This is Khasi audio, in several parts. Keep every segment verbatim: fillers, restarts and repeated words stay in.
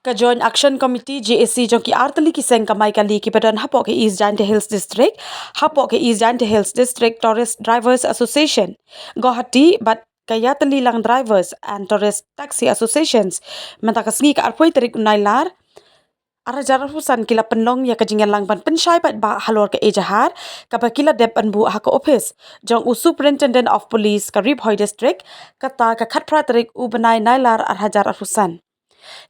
Ka Joint Action Committee, J A C, jong ki artylli ki seng kamai kali kiba don hapoh ka East Jaintia Hills District, hapoh ka East Jaintia Hills District Tourist Drivers Association, Guwahati, bad ka Ïatylli Lang Drivers and Tourist Taxi Associations, mynta ka sngi ka arphew tarik u Nailar, ar hajar arphew san, ki la pynlong ïa ka jingïalang ban pynshai paidbah halor ka ejahar kaba ki la dep ban buh ha ka ophis jong u Superintendent of Police ka Ri Bhoi District, kata ka khatphra tarik u bnai Nailar ar hajar arphew san.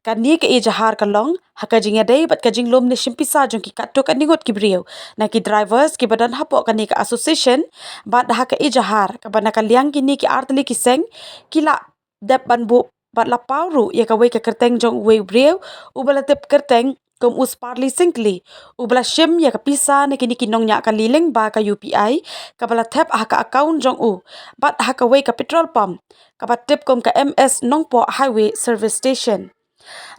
Kane ka ejahar ka long ha ka jingïadei bad ka jinglum ne shim pisa jong ki katto katne ngut ki briew na ki drivers kiba don hapoh kane ka association, bad ha ka ejahar kaba na ka liang kine ki artylli ki seng ki la dep ban buh bad la paw ruh ïa kawei ka kyrteng jong uwei u briew uba la tip kyrteng kum u Sparly Syngkli, uba la shim ïa ka pisa na kine ki nongñiah kali lyngba ka U P I kaba la thep ha ka account jong u, bad ha kawei ka petrol pump kaba tip kum ka M S Nongpoh Highway Service Station.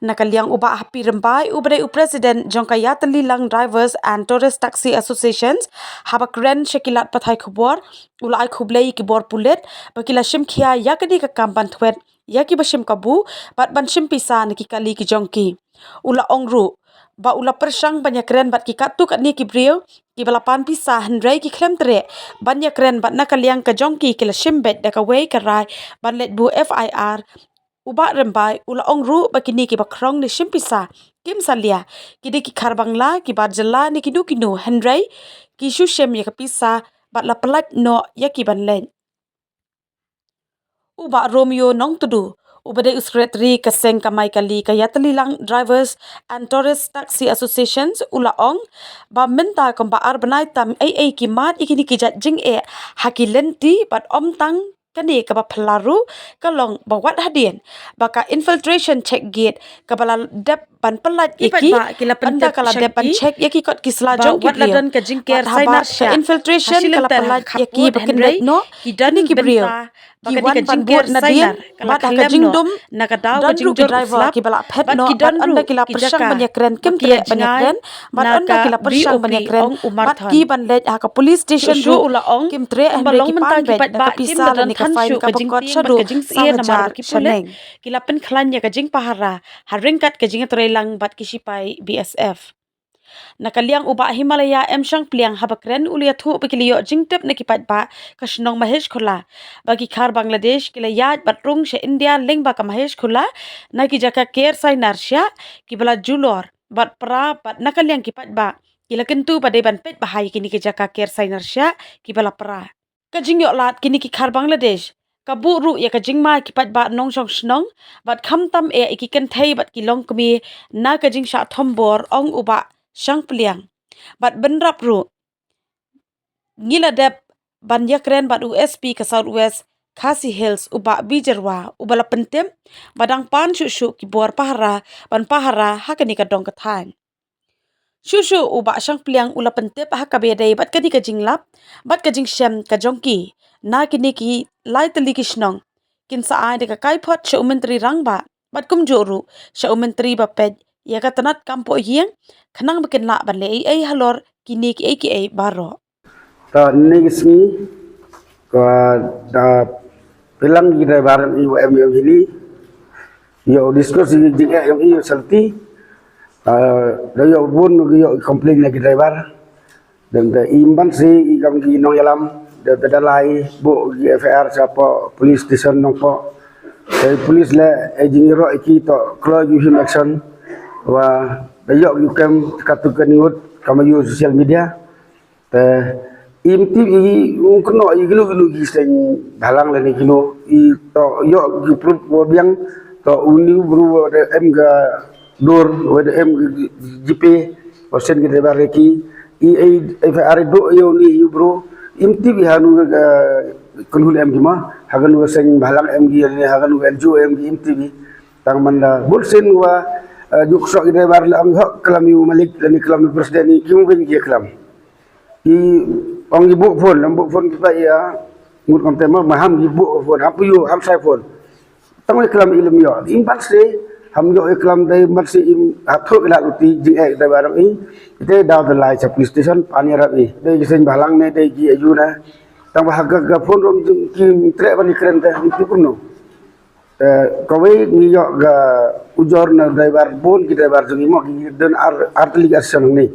Na ka liang u Bah Happy Rymbai, uba dei u President jong ka Ïatylli Lang Drivers and Tourist Taxi Associations, haba kren sha ki lad pathai khubor, u la ai khublei ïa ki bor pulit ba ki la shim khia ïa kane ka kam ban thwet ïa kiba shim kabu bad ban shim pisa na ki kali ki jong ki. U la ong ruh ba u la pyrshang ban ïakren bad ki katto katne ki briew kiba la pan pisa, hynrei ki khlem treh ban ïakren bad na ka liang ka jong ki ki la shim beit da kawei ka rai ban leit buh F I R. U Bah Rymbai u la ong ruh ba kine kiba khrong ne shim pisa kim salia ki dei ki khar bangla, ki bar jylla ne kino kino, hynrei ki shu shim ïa ka pisa bad la pyllait noh ïa ki ban leit. U Bah Romeo Nongtdu, uba dei u Secretary ka seng kamai kali ka Ïatylli Lang Drivers and Tourist Taxi Associations, u la ong ba mynta kumba ar bnai tam ei ei ki mad ïa kine ki jait jingeh ha ki lynti, bad ym tang kane kaba phylla ruh, ka long ba wat hadien ba ka infiltration check gate kaba la dep ban pyllait ïa ki, ynda ka la dep ban check ïa ki kot ki sla jong ki briew. Bad habar ka infiltration ka la pyllait ïa ki ba kin leit noh, kine ki briew ki wan ban bud nadien bad ha ka jingdum don ruh ki driver kiba la phet noh, bad ynda ki la pyrshang ban ïakren kim treh ban ïakren, bad ynda ki la pyrshang ban ïakren bad ki ban leit ha ka police station ruh kim treh, hynrei ki pan beit da ka pisa lane ka fine kaba kot shaduh saw hajar shaneng. Ki la pynkhlaiñ ïa ka jingpahara ha ryngkat ka jingïatreilang bad ki shipai B S F. Na ka liang u Bah Himalaya M Shangpliang, haba kren u la ïathuh ba ki la ïoh jingtip na ki paidbah ka shnong Mahesh Khula ba ki khar Bangladesh ki la ïaid bad rung sha India lyngba ka Mahesh Khula na ki jaka ker sainar shiah kiba la julor bad pra, bad na ka liang ki paidbah ki la kyntu ba dei ban peit bha ïa kine ki jaka ker sainar shiah kiba la pra. Ka jingïoh lad kine ki khar Bangladesh ka buh ruh ïa ka jingma ïa ki paidbah nongshong shnong, bad khamtam eh ïa ki kynthei bad ki longkmie na ka jingshah thombor, ong u Bah Shangpliang. Bad bynrap ruh ngi la dep ban ïakren bad u S P ka South West Khasi Hills, u Bah B Jyrwa, uba la pyntip ba dang pan shuh shuh ki bor pahara ban pahara ha kane ka dong ka thaiñ. Shuh shuh u Bah Shangpliang u la pyntip ha kaba ïadei bad kane ka jinglap bad ka jingshem ka jong ki na kine ki lai tylli ki shnong, kin sa ai da ka kaiphod sha u Myntri Rangbah bad kumjuh ruh sha u Myntri ba peit ïa ka tnat kam pohïing, khnang ba kin lah ban leh ei ei halor kine kiei kiei baroh. Ta ne ki sngi ka da pynlang ki driver i wa em em hili. Ïoh discuss i jingeh ïong i ïoh salti. Ah, da ïoh bun ïoh complain na ki driver. Dan da i ban si i kam ki nongïalam da da lai buh ki F I R sha poh police station Nongpoh. Te police le e jingïaroh i ki to kloi ki him action. Wa da ïoh ki kem katu ka ningut kama ïoh social media. Te im tip i ung kno i gnu gnu ki seng bhalang lane gnu i to ïoh ki proof wa biang to uni bru wa da em ka dur wa da em ka G P wa send ki driver ki i ei F I R do ïoh ni i bru im tip i hanu ka kunhun em ki ma ha kanu ka seng bhalang em ki ne ha kanu ka N G O em ki im tip i tang manda bul send wa juk sok ki driver la ang hok klam i malik lane klam i president i kim ben ki klam. I ong i buh phone, lam buh phone kita ia ngut kam tema maham i buh phone, ham puyu, ham sai phone. Tang i klam i lem yo. Im ban se, ham yo i klam dai ban se im hap thok ila luti jing eh dai barang i. Ite daw de lai sa police station pan ya rap i. Dai ki sen balang ne dai ki ayu na. Tang ba hagak ga phone rom jing ki trek ban i kren te im ti kuno. Kawei ngi ïoh ka ujor na driver, bun ki driver jong ngi mo ki don ar, ar tylli ki arsan hangne.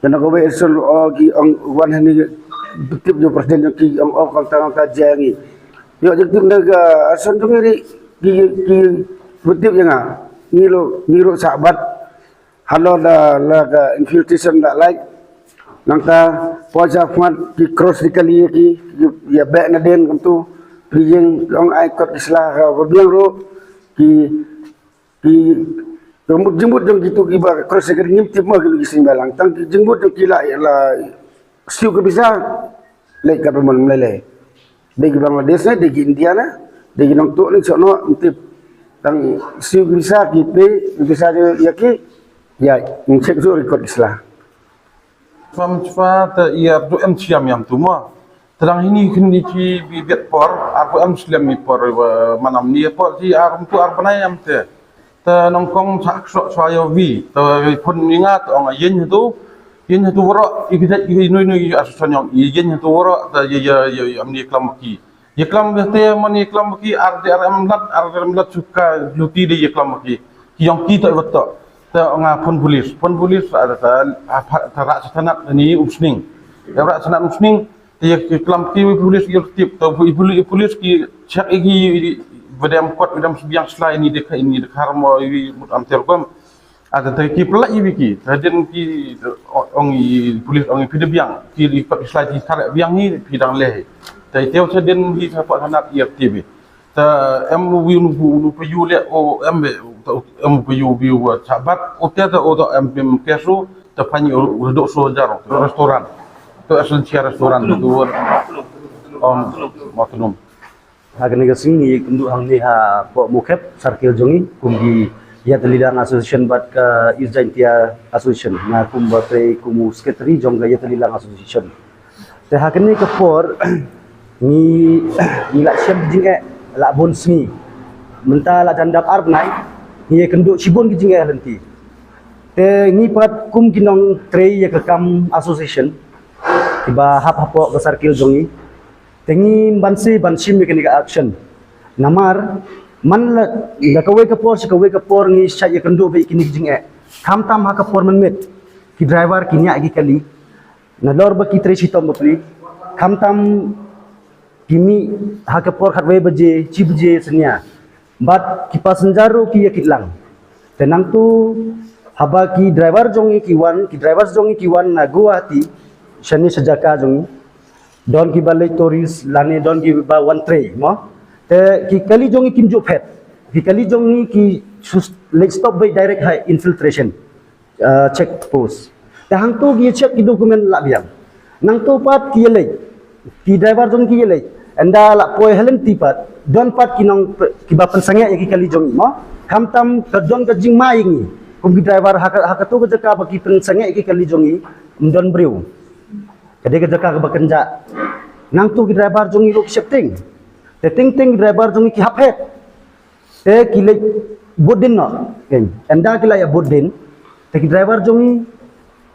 Kane kawei arsan o ki ong wan hangne btip jong president jong ki ong o kong tang ka jia ngi. Ïoh jingtip na ka arsan jong ngi ri ki ki btip jong nga. Ngi lo ngi ro sa bat halor da la ka infiltration da lai. Nangta poi sa khmat ki cross di kali ki ïa beh na den kumtu. Ki ïeng ong ai kot ki sla ka ba biang ro ki ki jingmut jingmut jong kitu ki ba cross di kali ngim tip ma ki lu ki sing balang tang ki jingmut jong ki la la siu ki bisa leh ka pemon mlele. Dei ki Bangladesh ne, dei ki India ne, dei ki nongtuh ne, sono ntip tang siu ki visa ki pe, visa je ya ki, ya ngchek su record isla. Pam chwa ta ia du em chiam yam tu mo. Terang hini kini chi bi biat por, arbu em slem ni por manam ni por chi arum tu arbanai yam te. Ta nongkong sa ksok swa yo vi ta phun ni nga ta ong yin hatu yin hatu woro i kidai i nui nui asu sanyong i yin hatu woro ta ye ye ye amni klam ki ye klam te mani klam ki ar de ar em lat ar em lat suka luti de ye klam ki ki yong ki ta wot ta ong a phun police phun police ta ta ra sa tanat ni umsning ra sa tanat umsning. Te ïa ki klam ki wi police ïa tip to wi police police ki check ïa ki bedem kot bedem biang slai ni de kai ni de kar mo wi mut am ter kom. Ada te ki pelak ïa ki te den ki ong i police ong i pide biang ki di kot slai ki kar biang ni pidang leh. Te teo te den ki sapa sanat ïa tip. Te em wi nu pu nu pu yu le o em be em pu yu bi wa sabat o te te o to em pim kesu. Te pani u dok so jar restaurant. To essential restaurant tu. Om matlum. Ha kane ka sngi ngi kynduh hangne hapoh Mawkhep circle jong ngi kum ki Yatalilang Association bad ka East Jaintia Association nga kum ba trei kum u secretary jong ka Yatalilang Association. Te ha kane ka por ngi ngi la shem ki jingeh la bun sngi mynta la jan dap ar bnai ngi kynduh shibun ki jingeh lynti. Te ngi pat kum ki nongtrei ïa ka kam association kiba hap hapoh ka circle jong ngi. Te ngi ban si ban shim ïa kane ka action. Namar man la da kawei ka por sha kawei ka por ngi shait ïa kynduh ba ïa kine ki jingeh. Khamtam ha ka por mynmiet ki driver ki ñiah ki kali nalor ba ki trei shitom bapli. Khamtam ki mih ha ka por khatwei baje shi baje synñia. Bad ki passenger ruh ki ïa kit lang. Te nangtu haba ki driver jong ngi ki wan ki driver jong ngi ki wan na Guwahati shane sha jaka jong ngi. Don ki ba leit tourist lane don ki ba wan trei mo. Te ki kali jong ngi kim ju phet ki kali jong ngi ki leit stop beit direct ha infiltration check post. Te hangtu ki check ki document la biang. Nangtu pat ki leit ki driver jong ki leit enda la poi ha lynti pat don pat ki nong ki ba pynsangeh ïa ki kali jong ngi mo. Khamtam ka don ka jingma ïa ngi kum ki driver ha ka ha katu ka jaka ba ki pynsangeh ïa ki kali jong ngi. Ym don briew ka dei ka jaka ka ba kynjah. Nangtu ki driver jong ngi ruh ki shepting. Te ting ting ki driver jong ngi ki hap het. Te ki leit bud din noh. Enda ki la ïa bud din te ki driver jong ngi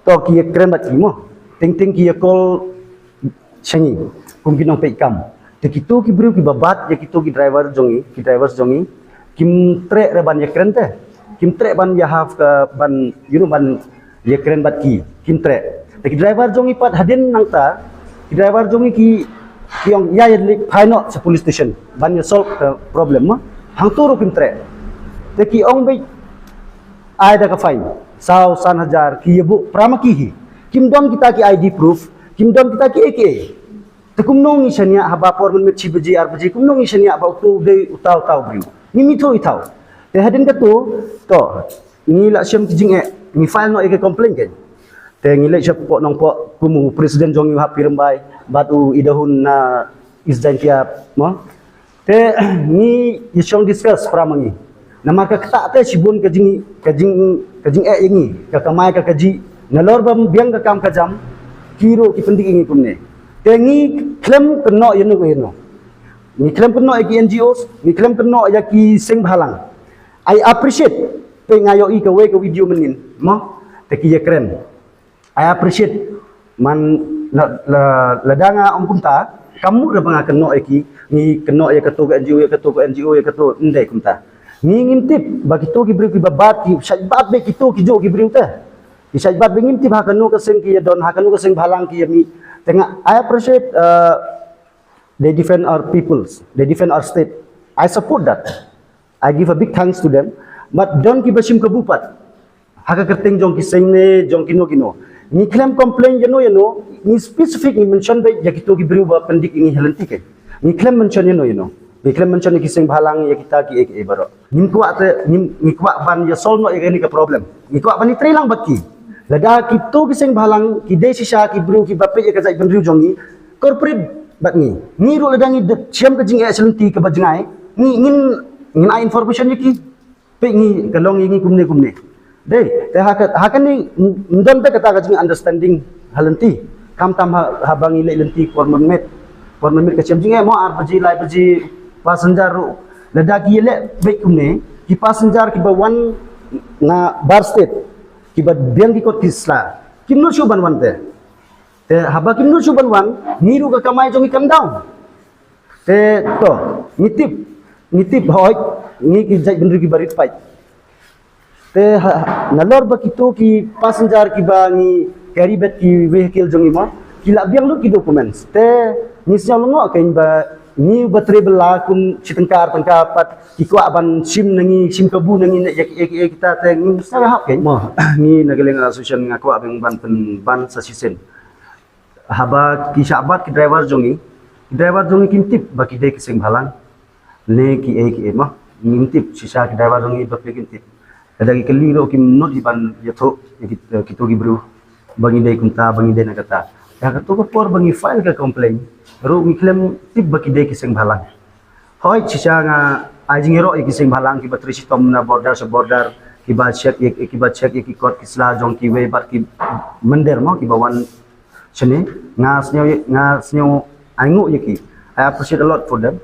to ki ïa kren bad ki mo. Ting ting ki ïa call sha ngi kum ki nongpeit kam. Te kitu ki briew ki ba bat ïa kitu ki driver jong ngi ki driver jong ngi kim treh re ban ïa kren te kim treh ban ïa hap ka ban you know ban ïa kren bad ki kim treh. Te ki driver jong ngi pat hadien nangta ki driver jong ngi ki ki ong ïa ïa leit phai noh sha police station ban ïa solve ka problem ma. Hangtu ruh kim treh. Te ki ong beit ai da ka fine saw san hajar ki ïa buh pra ma ki hi. Kim don kita ki I D proof kim don kita ki A K A. Te kumno ngi shaniah haba por mynmiet shi baje ar baje kumno ngi shaniah ba utu u dei uta uta u briew. Ngi mithuh i thaw. Te hadien katu to ngi la shem ki jingeh ngi file noh ïa ka complaint kein. Te ngi leit shapoh Nongpoh kum u president jong ngi u hap ki rymbai bad u Idahun na East Jaintia mo. Te ngi ïa shong discuss pra ma ngi. Namar ka ktah te shibun ka jing ka jing ka jingeh ïa ngi ka kamai ka kajih nalor ba biang ka kam ka jam. Ki ruh ki pyndik ïa ngi kumne. Te ngi khlem kynnoh ïa no ïa no. Ngi khlem kynnoh ïa ki N G Os ngi khlem kynnoh ïa ki seng bhalang. I appreciate te nga ïohi kawei ka video mynnin mo te ki ïa kren. I appreciate man la la la da nga ong kumta kam mut ba nga kynnoh ïa ki. Ngi kynnoh ïa kato ka N G O, ïa kato ka N G O, ïa kato, ym dei kumta. Ngi ngim tip ba kito ki briew kiba bat, ki shait bat beit kito ki juh ki briew te. Ki shait bat beit, ngim tip ha kano ka seng ki ïa don, ha kano ka seng bhalang ki ïa mih. Te nga, I appreciate, uh, they defend our peoples, they defend our state. I support that. I give a big thanks to them. But don kiba shim kabu pat ha ka kyrteng jong ki seng ne jong kino kino. Ngi khlem complain ïano ïano, ngi specific ngi mention beit ïa kito ki briew ba pyndik ïa ngi ha lynti, keiñ. Ngi khlem mention ïano ïano. Ngi khlem mention ïa ki seng bhalang, ïa kita ki, eh, eh, baroh. Ngi kwah te, ngi, ngi kwah ban ïa solve noh ïa kane ka problem. Ngi kwah ban ïa trei lang bad ki. Lada kito ki seng bhalang ki dei shisha ki briew kiba peit ïa ka jaitbynriew jong ngi, cooperate bad ngi. Ngi ruh lada ngi dep shem ka jingeh sha lynti kaba jngai, ngi, ngin, ngin ai information ïa ki. Peit ngi ka long ïa ngi kumne kumne. Dei, te ha ka, ha kane, m-, m-, don beit kata ka jing understanding ha lynti. Khamtam ha, haba ngi leit lynti por mynmiet. Por mynmiet ka shem jingeh mo, ar baje, lai baje, passenger ruh. Lada ki ïaleh beit kumne, ki passenger kiba wan na bar state, kiba biang ki kot ki sla, kim nud shuh ban wan te. Te haba kim nud shuh ban wan, ngi ruh ka kamai jong ngi kam down. Te to, ngi tip, ngi tip hooid, ngi ki jaitbynriew kiba rit paid. Te ha, ha, nalor ba kito ki passenger kiba ngi carry beit ki vehicle jong ngi mo, ki la biang lut ki documents. Te ngi sngew lyngngoh keiñ ba ngi ba trei bylla kum shi tyngka ar tyngka pat ki kwah ban shim na ngi, shim kabu na ngi ne ïa ki, ïa ki, ïa kita, te ngi sngew hap keiñ. Mo, ngi na ka liang association nga kwah ban, ban pynban sa shisien. Haba ki shah bat ki driver jong ngi, ki driver jong ngi kim tip ba ki dei ki seng bhalang ne ki ei ki ei mo. Ngim tip, shisha ki driver jong ngi ba phi kim tip. Lada ki kylli ruh kim nud hi ban ïathuh ïa ki, eh, kito ki briew ba ngi dei kumta, ba ngi dei na kata. Ïa kato ka por ba ngi file ka complaint ruh ngi khlem tip ba ki dei ki seng bhalang. Hooid, shisha nga ai jingïaroh ïa ki seng bhalang kiba trei shitom na border sha border, kiba check ïa, kiba check ïa ki kot ki sla jong kiwei bad ki mynder mo kiba wan shane. Nga sngew, nga sngew ainguh ïa ki. I appreciate a lot for them.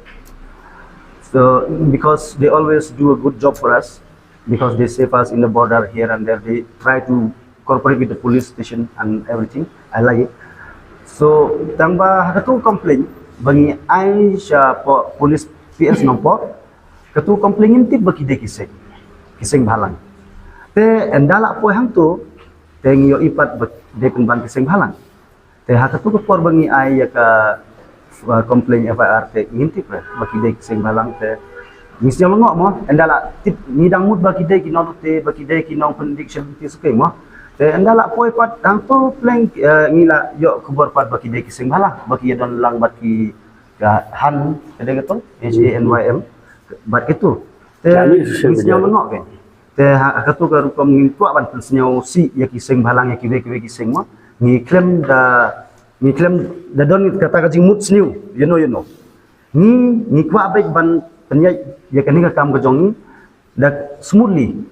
So, because they always do a good job for us, because they save us in the border here and there. They try to cooperate with the police station and everything. I like it. So, tang ba ha kato complaint ba ngi ai sha po-, police P S Nongpoh, kato complaint ngim tip ba ki dei ki seng, ki seng bhalang. Te ynda la poi hangto, te ngi ïohi pat ba dei pynban ki seng bhalang. Te ha kato ka por ba ngi ai ïa ka, uh, complaint F I R, te ngim tip re ba ki dei ki seng bhalang. Te ngi sngew lyngngoh mo, ynda la tip, ngi dang mut ba ki dei ki nongtei, ba ki dei ki nongpyndik sha lynti sukei mo. Te ynda la poi pat hangto pleng, eh, ngi la ïoh khubor pat ba ki dei ki seng bhalang, ba ki ïa don lang bad ki, ka han, ka dei kato, H A N Y M, bad kito. Te ngi sngew lyngngoh keiñ. Te ha, ha kato ka rukom ngim kwah ban pynsngew sih ïa ki seng bhalang, ïa kiwei kiwei ki seng mo. Ngi khlem da, ngi khlem da don kata ka jingmut sniew ïano ïano. Ngi, ngi kwah beit ban pynïaid ïa kane ka kam ka jong ngi da smoothly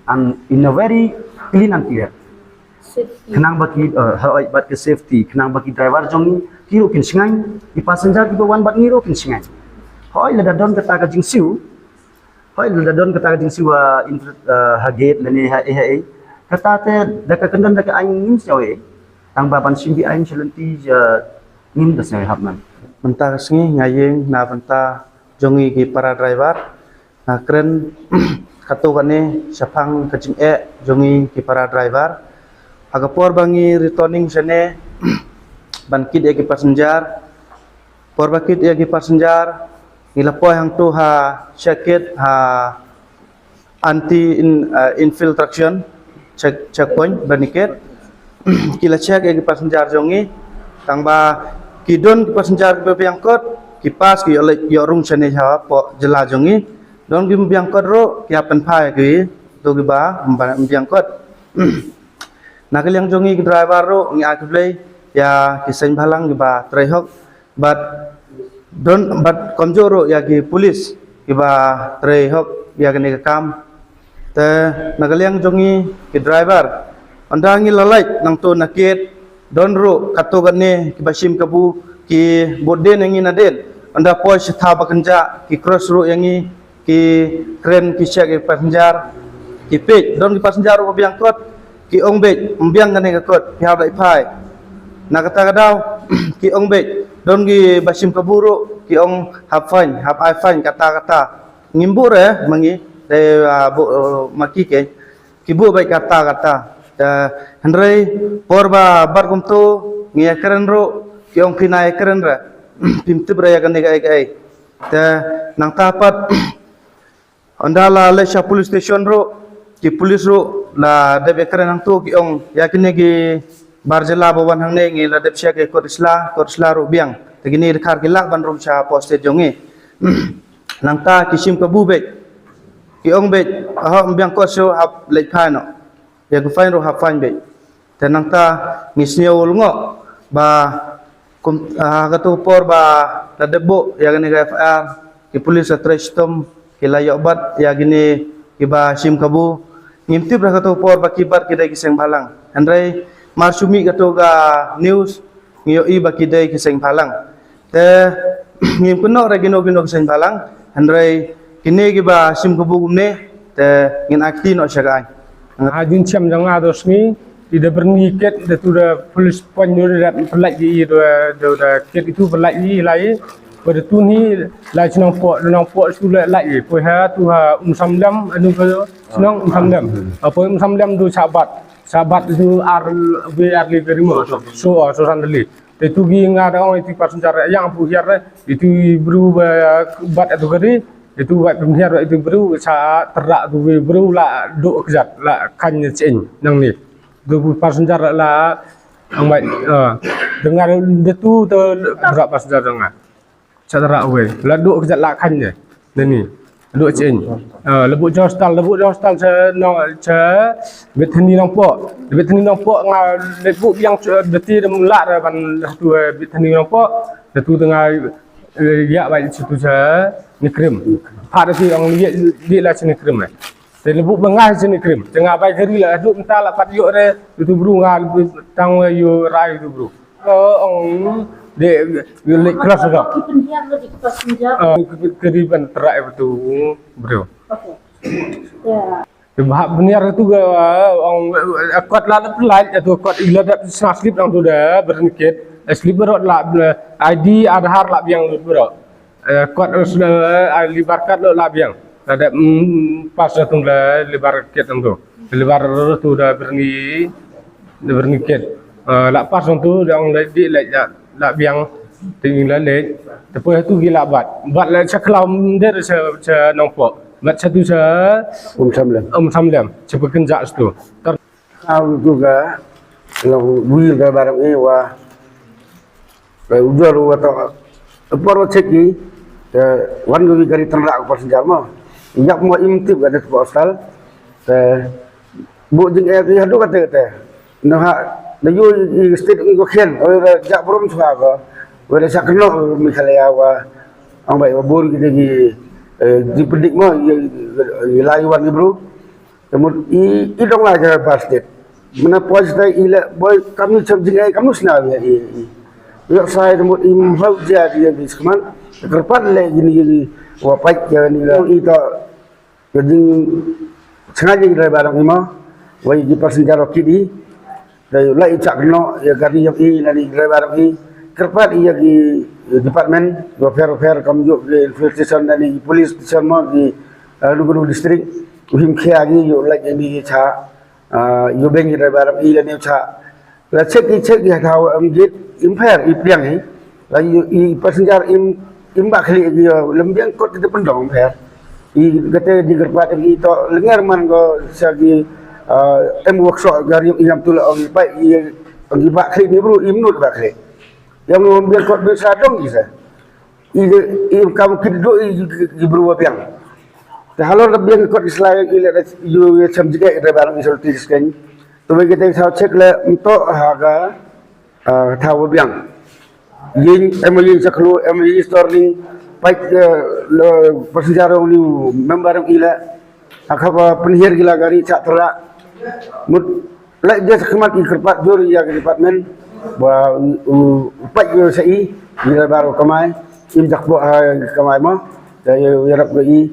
and in a very clean and clear. Safety. Khnang ba ki, eh, hooid, bad ka safety, khnang ba ki driver jong ngi ki ruh kin shngaiñ, ki passenger kiba wan bad ngi ruh kin shngaiñ. Hooid, lada don kata ka jingsiew, hooid, lada don kata ka jingsiew ha, eh, ha gate lane ha, eh, ha, eh, kata te da ka kyndon da ka aiñ ngim sngew ei. Tang ba ban shim be aiñ sha lynti, eh, ngim da sngew hap man. Mynta ka sngi nga ïeng na bynta jong ngi ki para driver. Nga kren kato kane shaphang ka jingeh jong ngi ki para driver. Ha ka por ba ngi returning shane ban kit ïa ki passenger, por ba kit ïa ki passenger, ngi la poi hangto ha check gate, ha anti in, uh, infiltration check, checkpoint, ba ngi kit. Ki la check ïa ki passenger jong ngi, tang ba ki don ki passenger kiba biang kot, ki pass, ki ïoh leit ïoh rung shane shapoh jylla jong ngi. Don kiba biang kot ruh ki hap pynphai ïa ki, to kiba ym biang kot. Na ka liang jong ngi ki driver ruh ngi ai khublei ïa ki seng bhalang kiba trei hok, bad don, bad kumjuh ruh ïa ki police kiba trei hok ïa kane ka kam. Te na ka liang jong ngi ki driver, ynda ngi la leit nangto na gate, don ruh kato kane kiba shim kabu, ki bud dien ïa ngi nadien. Ynda poi sha thaw ba kynjah, ki cross ruh ïa ngi, ki kren, ki check ïa ki passenger, ki peit, don ki passenger ruh ba biang kot, ki ong beit, ym biang kane ka kot, phi hap leit phai. Na kata ka daw, ki ong beit, don kiba shim kabu ruh, Ki ong hap fine, hap ai fine kata kata. Ngim buh re ma ngi, dei, ah, buh, uh, ma ki ke. Ki buh beit kata kata. Te hynrei por ba bat kumtu ngi ïakren ruh, ki ong phin ïakren re. Phim tip re ïa kane kaei kaei. Te nangta pat ynda la leit sha police station ruh, ki police ruh la dep ïakren hangtu, ki ong ïa kine ki bar jylla ba wan hangne ngi la dep share ki kot sla, kot sla ruh biang. Te kine dkhar ki lah ban rung sha post state jong ngi. Nangta ki shim kabu beit. Ki ong beit, "Hap biang kot shuh, hap leit phai noh. Ïa ka fine ruh hap fine beit." Te nangta ngi sngewlyngngoh ba kum, ah, ha katu por ba la dep buh ïa kane ka F I R, ki police la trei shitom, ki la ïoh bat ïa kine kiba shim kabu. Ngim tip ha katu por ba ki bat ki dei ki seng bhalang. Hynrei mar shu mih katu ka news ngi ïohi ba ki dei ki seng bhalang. Te ngim kynnoh re kino kino ki seng bhalang, hynrei kine kiba shim kabu kumne te ngin ai kti noh sha ka aiñ. Ha jingshem jong nga da u sngi, i da byrni kit, da tu da police point da da pyllait i da da da kit itu pyllait i lai. Ba da tu ni lai shnong po, da nong po su lai lai. Poi ha tu ha um sam lem, anu ka shnong um sam lem. Apa um sam lem tu sabat. Sabat tu ar bi ar li ka rimo. So, so sandali. Te tu gi nga da ong iti passenger yang pu hiar, itu bru ba bat atu kari, itu bat pun hiar itu bru sa terak tu bru la duk kejat la kan nyein nang ni. Tu passenger la ang bai, eh, dengar de tu tu terak passenger dengar. Sa terak wei. La duk kejat la kan je. Nani. Duk chin. Ah, lebu hostel, lebu hostel cha no cha Bethany Nongpoh. Bethany Nongpoh nga lebu yang deti dem la ra ban tu Bethany Nongpoh. Tu tengah ya bai situ cha Nikrim. Pha deti ong ya di la cha Nikrim. Te lebu ba nga cha Nikrim. Tengah bai gari la duk menta la pat yok re tu bru nga tang yo rai tu bru. Ong de yo lek kelas dah. Ki pynhiar lagi ki passenger. Keri ban terak betul bro. Okay. Ya. Bahap pynhiar tu ga ong kot la la pelai tu kot ila da sna slip dang tu da bernikit. Slip bro la I D Aadhaar la biang bro. Eh, kot, eh, libar kat lo la biang. Ada, mm, pas tu la libar kat tu. Libar tu da berni, da berni kat. Eh, la pas tu da ong di la la biang. Ting la le. Tepoh tu gi la bat. Bat la cha klam der cha cha Nongpoh. Bat cha tu cha um sam lem. Um sam lem. Cha pekin ja tu. Tar Kau tu ka long wi ka barang e wa. Ka ujor wa to. Por wa cheki. Te wan ka wi gari tynrak por senjal mo. Yak mo im tip ka de por stal. Te bu jing e ki hadu kate kate. No ha da yu i state i ko khen. Wa da jak brom swa ko. Wa da sak no mi khala ya wa. Ang bai wa bur ki de ki, eh, di pedik mo i lai wan ki bro. Te mut i i dong la ka basket. Mena poi stai i le boi kam ni cham jingai kam nu sna ya i. Yok sai te mut i mhau ja di ya di skman. Kerpat le gini gini wa pai ya ni la i ta. Ka jing sengaja kita barang i ma. Wa i di passenger kit i. Te la i chak no ya gari ya i la ni driver i. Kerpat i ya ki department wa fair fair kam yok ki infiltration dan i police station ma ki, eh, Lugnu district. Him khia gi yu lek ini cha, ah, yu beng yu driver i la ni cha. La check i check i ha thaw am git im pher i pliang i. La yu i passenger im, im ba khli gi lem biang kot kita pendong pher. I kata di gerpat i to lenger man go sa gi, ah, em workshop gari i ngam tu la ong i pai i ong i ba khli ni bru im nut ba khli. Yang lem biang kot bi sa dong i sa. I, i kam kit do i, i, i bru wa biang. Te halor ka biang kot i slai i le yu ya cham jike i te barang i sol ti sken. Tu ba kita sa check le mto ha ka, ah, thaw wa biang. Yin em yin chaklu em yin storling pai, eh, lo passenger ni member i le. Akha ba pynhiar gila gari chak tera. Mut lai dia khmat i kerpat jur ya department ba u pat yo sa i gila baru kamai im jak bo ha kamai ma. Ya ya rap ga i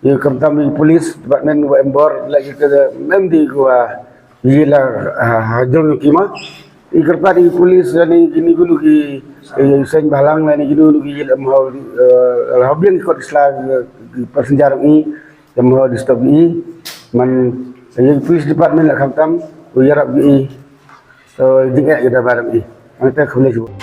ya kamtam i police department wa embor lai ke mem di gua gila ha jur ki ma. I kyrpad i police lane kini kulu ki, eh, seng bhalang lane kini kulu ki ïa leh mhaw, eh, la hap biang ki kot ki sla, eh, ki passenger i, ïa mhaw disturb i, man, eh, ïa ki police department la khamtam, u ïarap i, so, jingeh ïa da barang i. Ang te khublei shibun.